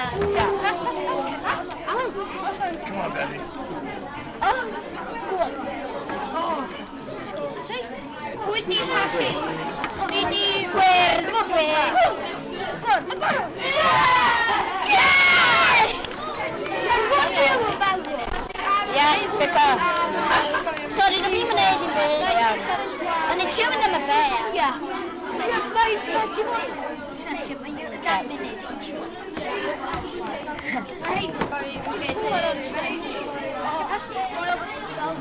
Pass, pass, pass, pass. Alan. Come on, baby. Oh, go on. Oh. Sorry. Pwy di pallu? Di di gwyrdd. Gwyrdd. Go on, go on. Yes! What do you about it? Ie, Beca. Sorry, ddim i'n gwneud i byd. O'n i'n trio mynd am y bel. Ie. Dim ond... Dau munud.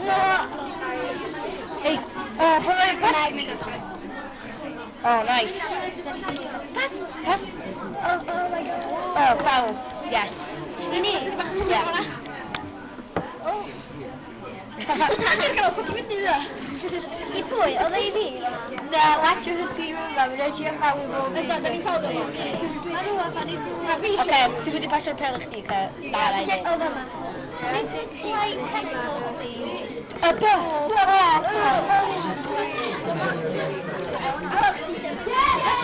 No. Ei, pass. Oh, nice. Pass. Pass. Oh, oh my God. Oh, foul. Yes. I ni? Yeah. I pwy? Oedd e i fi? Na, watch y tîm yma, mae'n rhaid i foul bob. Ynddo, da ni'n foul bob. Oce, dwi'n mynd i pasio'r pel i chdi, ce? Na, na, i Lle oedd yma? Slight technical, please. Y bo! Yes!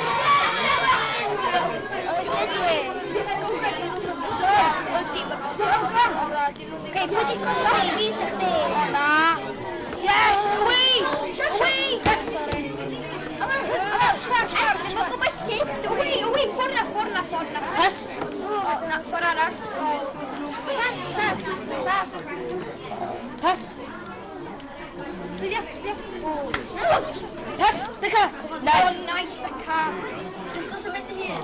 Okay, pwy di golau fi sa chdi? Na. Yes! Away! Away! Sgwar, sgwar, sgwar. Mae'n gwybod shit. Away, away, ffordd na, ffordd na, ffordd na. Pass. Na, ffordd arall. Pass, pass, pass. Pass. Slidio, slidio. Pass. Beca. Nice. Oh, nice, Beca. Just dos yn mynd i hyn.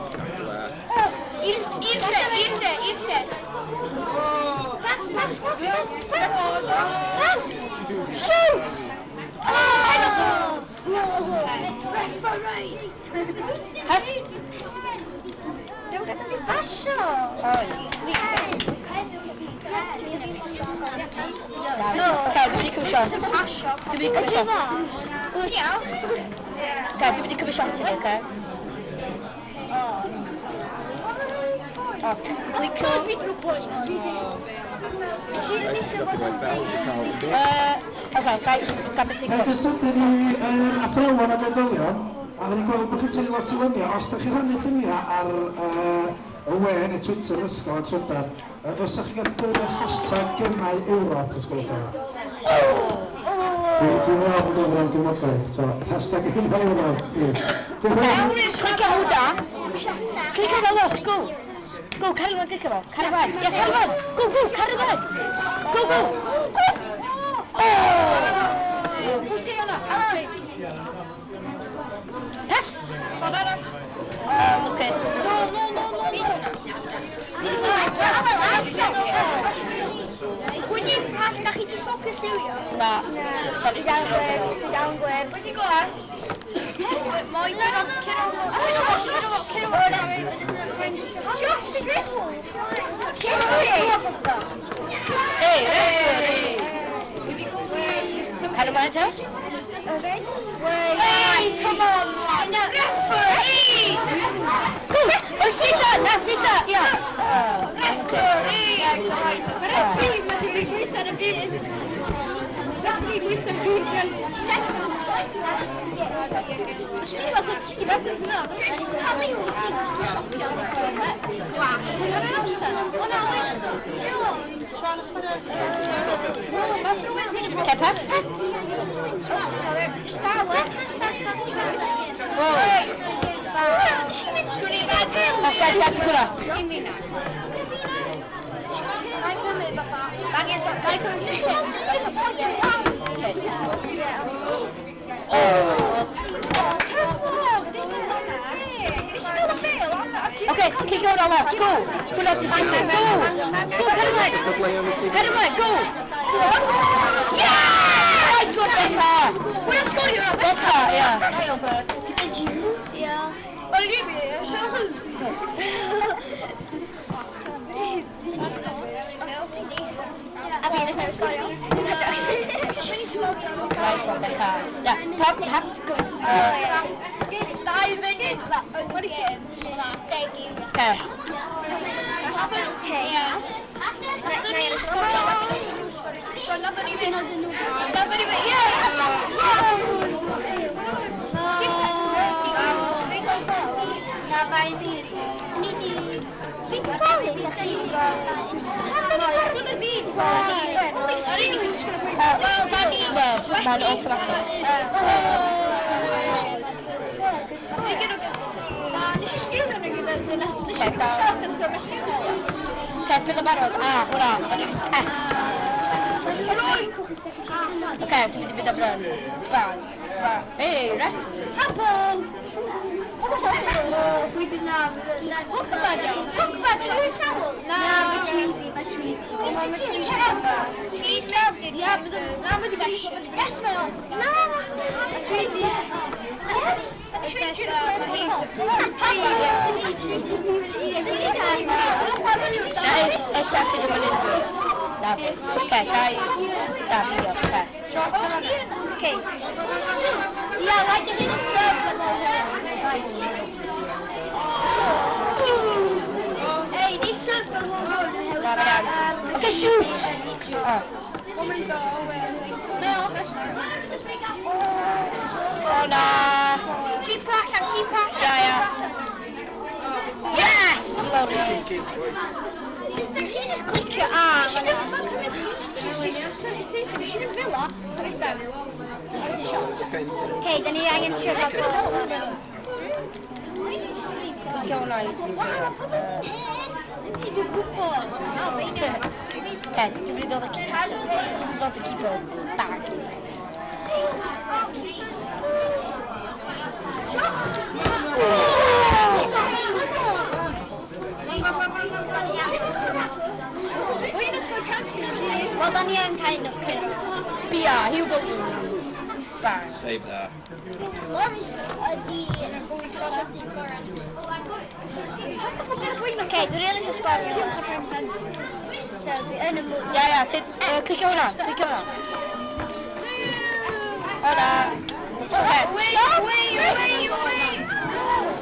I'r i'r lle, i'r lle, i'r lle. Pass, pass, pass, pass, pass. Pass. Shoot! Oh! Referee. Pass. Dwi'n gadael fi basio. Oh, Oce, dwi'n mynd i cymryd shot. Dwi'n mynd i cymryd shot. Oce, dwi'n mynd i cymryd shot i fi, oce? O, clicio. Fi drwy coes, fi di. Oce, gai beth i'n Ac yn sydyn i athrawon ac oedolion, a dyn ni'n gweld bod chi'n tynnu lot o luniau, os ydych chi'n rhannu lluniau ar y we neu Twitter yr ysgol a trydar, fysa chi'n gallu defnyddio hashtag gemau Ewrop, os gwelwch yn dda? Dwi'n meddwl bod o'n gefnogaeth, so hashtag gemau Ewrop, please. Diolch yn fawr. Clicio hwnna. Clicio hwnna lot, go. Go, carry on, clicio fo. Carry on. Yeah, carry on. Go, go, carry on. Go, go. Go. Oh! Wyt ti yna? Wyt ti? Pass. Ffordd arall. Oh, Lucas. No, no, no, no, no. Wedi pas, da chi di swapio lliwio? Na. Iawn gwyrdd, iawn gwyrdd. Wedi glas. Moi, cero, cero, cero, cero, cero, Hey, hey. Carry on, te. Hey, come on, referee! Go. Oh, sida, na, sida. Yeah. Referee! Mae referee, mae di gweithio yn y byd. Referee gweithio yn y byd. Os ni'n lot o tri rhaid yn hwnna. Pa liw wyt ti'n dwi'n siopio? Glas. Yn amser. O na, wait. Wel, mae ffrwys yn y Okay, pass. Pass. Scarlet. Pass, pass, pass. Whoa. Nes i mynd swn i fel Pass, dad, dad, hwnna. Gai cymryd fatha. Gai cymryd. Okay. Come on, dim yn deg. Nes i gael y bel. Okay, keep going on left. Go. Go left to center. Go. Go, carry on. Carry on, go. Go on. Yeah! Nice one, Becca. Wy'n sgorio na. Becca, yeah. Diolch. O'n i ddim i. A fi yn sgorio. Nice one, Becca. Yeah, pam, pam, go. 2 munud. Thank you. Okay. Okay. Nathon ni sgorio. So nathon ni fynd. Nathon ni fynd. Ie! Na, bai fi. Ni di. Fi di gweld a chdi di gweld. Pam da ni gweld bod yr byd di gweld chi? Wel, mae'n automatic. Nes i sgilio nhw gyda, nes i gyda shot yn chwarae messi. Oce, bydd yn barod. A, hwnna. X. Oce, dwi'n mynd i fynd am run. Bang. Hey, ref. Handball! Pwy dwi'n na? Pogba, Pogba, dyn nhw'n sawl? Na, mae Tweedy, mae Tweedy. Mae Tweedy. Ia, na, mae di brifo, mae di brifo. Yes, mae o. Na, Mae Tweedy. Yes. Na, ella ti ddim yn injured. Na, oce, gai... Da, fi, oce. Okay. Yeah, like hyn y sub efo hwn. Ei, ni sub efo hwn. Na, na, na. Oce, shoot! O, na. Keep allan, keep allan. Ia, ia. Yes! Lawrence. Nes i just clicio A. Nes i ddim yn cymryd... Nes i fynd fel la, sorry, dag. Okay, da ni angen trio gael Clicio hwnna i sgwr. Yndi, dwi'n gwybod. Na, fe union. Oce, dwi'n mynd i ddod y keeper. Dwi'n mynd i ddod y keeper. Bang. Wy'n ysgol chances i gyd. Wel, da ni yn kind of cyrraedd. Sbia, Hugo Lewis. Bang. Save that. Lawrence ydi... Okay, dwi'n rili eisiau sgorio. So, dwi yn y mood. Ia, ia, ti... Clicio hwnna, clicio hwnna. O na. Oce, Wait, wait, wait, wait.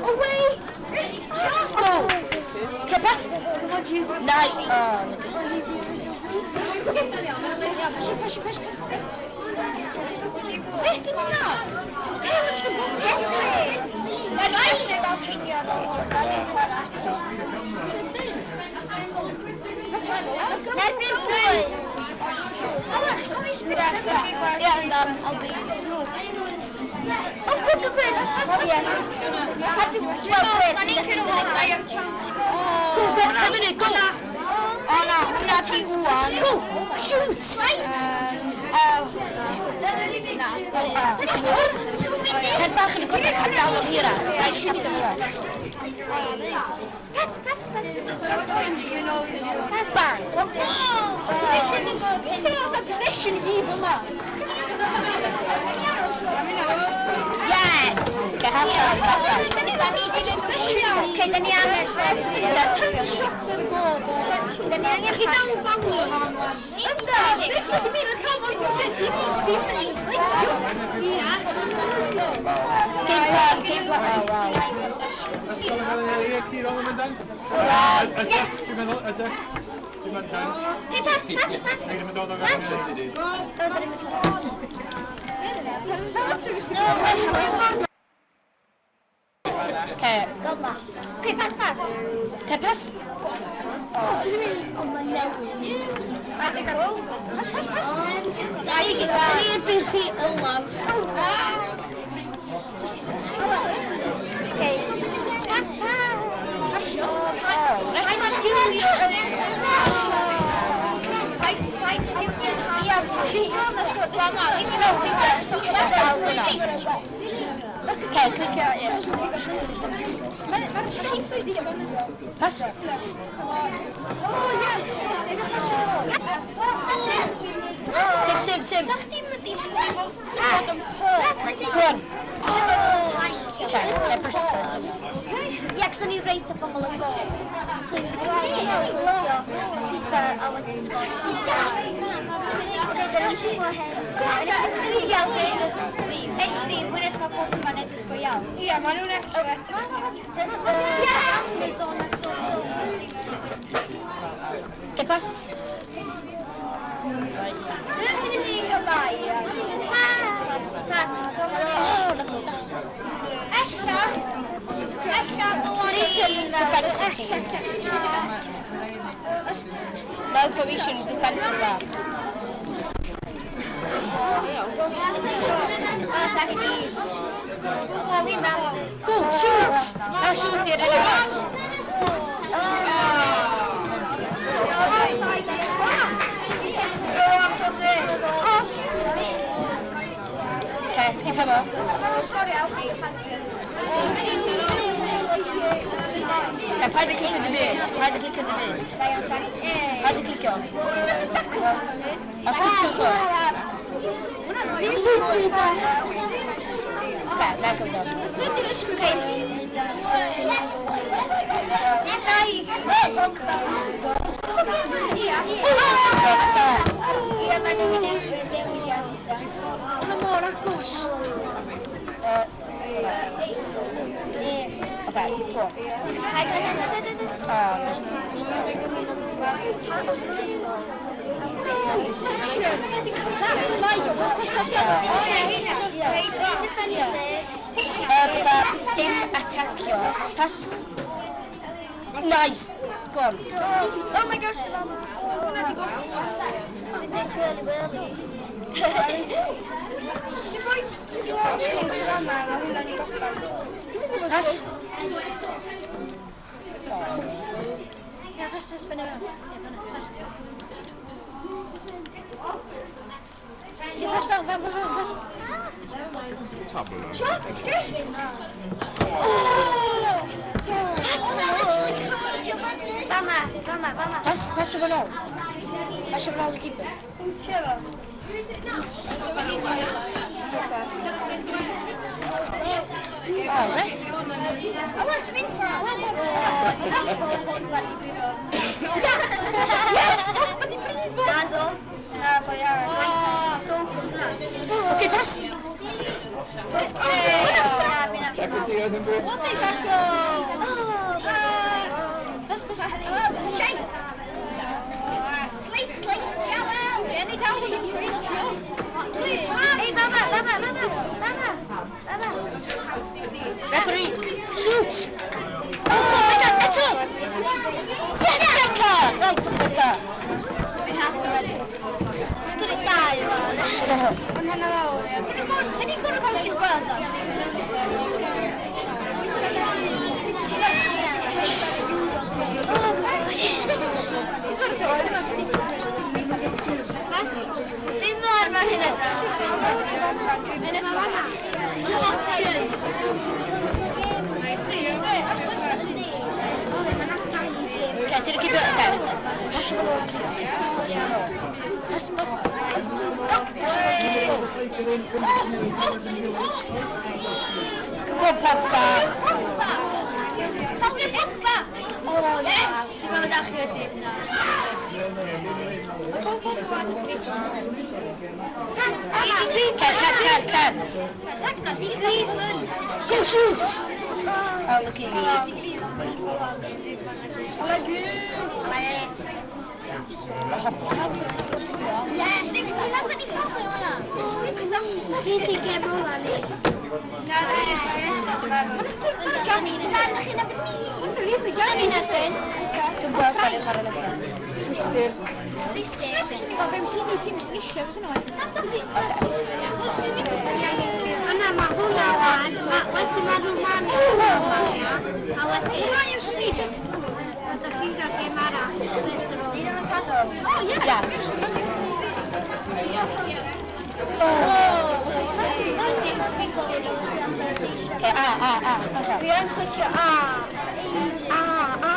Away! go! Oce, pass. Nai. O, Ia, pasio, pasio, pasio, pasio. Beth ydi na? Mae'n rhaid i gael cinio ar ôl Erbyn pwy? Ie, yndan, I'll be. Oh, quick, quick, quick! Yes. Well, quick. Go, go, 10 munud, go! O na, hwnna ti wan. Go! Shoot! Pen bach yn y gosod a dal o'n hira. Sa'n siŵr hwnna. Pass, pass, pass. Pass bang! Possession i gyd yma. Yes! Okay, half time, half time. Okay, da ni angen... Turn the shots ar y gol. Da ni angen Chi dal fawr. Ynda, beth ydych chi'n mynd cael fawr sy'n dim dim yn slipio. Game plan, game plan. Oh, wow. Yes! Okay, pass, pass, pass. Pass. O, da ni'n mynd. Okay, Go that. Okay, pass, pass. okay, pass. Pas, pas, pas. Da ni erbyn chi ylaf. Okay. Pass, pass. Pass, sgilio. Okay, clicio, yeah. Mae'r shots yn ddigon. Pass. Oh, yes, yes, yes. Sim, sim, sim. Pass. Go on. Okay, okay, push it first. Ie, cos o'n i reit off ymyl y gol. So, ni'n gwylio super a wedyn sgor. Oce, dyna ni siŵr hen. Yndi, wnes mae pob yn edrych go iawn. Ie, maen nhw'n expert. Okay, pass. Nice. Dwi'n mynd i cael bai. Pass. Oh, na Ella, ella dylan ni... defensive team. Mewn formation defensive bach. Go, shoot! Na shoot i'r arall. Okay, skip fo. Okay, paid â clicio dim byd. Paid â clicio dim byd. Paid â clicio. A skipio fo. Okay, na gyfnod. Pass, pass. Mor agos. Okay, go. Oh, missed. That slide, pass, pass, pass. Fatha, dim attackio. Pass. Nice. Go on. Oh my gosh. This whirly whirly. Pass. Ia, pass, pass, fyny fewn. Ie, fyny, pass. Ie, pass fewn, fewn, fewn, pass. Shot, sgriff! Mama, mama, mama. Pass, pass o fan ôl. Pass o fan ôl i keeper. Oh, ref. I want to win for Yes! Mae di brifo! Okay, pass. Tackle ti oedd yn bryd? What a tackle! Pass, pass. Shake. Slate, slate, yeah, well. Ie, ni cael ddim sleidio. Hey, mama, mama, mama, mama, mama. Referee, shoot! Oh, go, my God, eto! Yes, Becca! Nice one, Becca. Sgwrs dau. Ond hynna lawr. Dyn ni'n gwrdd cael sy'n gweld o'n. Ti'n gwrdd o'n? Ddim mor mae hynna. Okay, ti'n keeper, okay. Pass o fan ôl i keeper. Pass o fan ôl. Pass, pass. Pass o fan ôl i keeper, go. Go, Pogba. Fawr Pogba! Oh, yes! Dwi'n meddwl dach chi wedi. Pass! Cer, cer, cer, cer. Griezmann! Go, shoot! Oh, look at you. Yes! Fi di gem ola ni. Na, na, Dwi'n gwybod os da ni'n chwarae nesaf. Swistir. Swistir. Ni'n gael dewis unrhyw tîm sy'n eisiau, fysa nhw. Yna, mae hwnna wan. Wedyn mae Romania. A wedyn... Romania sy'n neud A dach chi'n cael gem arall. Oh, yes! Oh, Wedyn Swistir. Okay, A, A, A. Okay. Fi yn clicio A. A, A, A.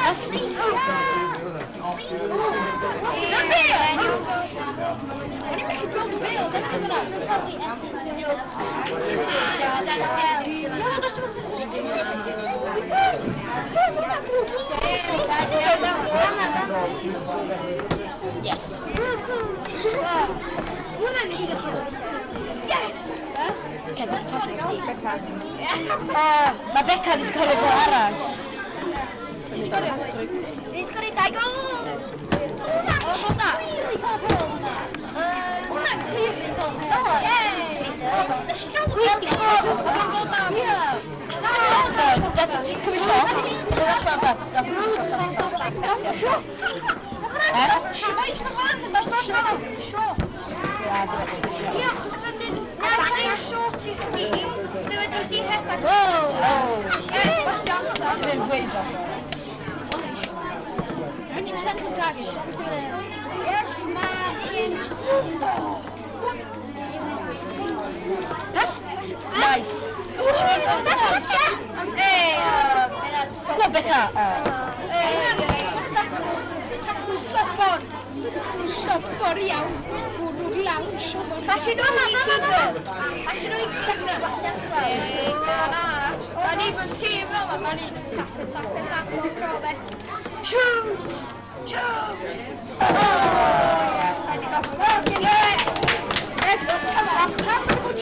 Pass. O'n i'n gallu gweld y bêl, ddim yn dod yna. Yes. Yes! Okay, Mae Becca wedi sgorio gol arall. Fi sgorio dau gol! O, bod na. Hwnna'n clearly gol. Yay! That's come shot. Ti'n gweud dros. 100% on target, just put it in. Yes, mae Pass. Nice. Pass, pass, Go on, Becca. Tackle sobor. Sobor iawn. Bwrw glawn sobor. Pasio nhw i keeper. Pasio nhw i Sagna. Da ni fy tîm fel yma, da ni'n tackle, tackle, tackle, Robert. Shoot! Shoot! Oh! Pam bod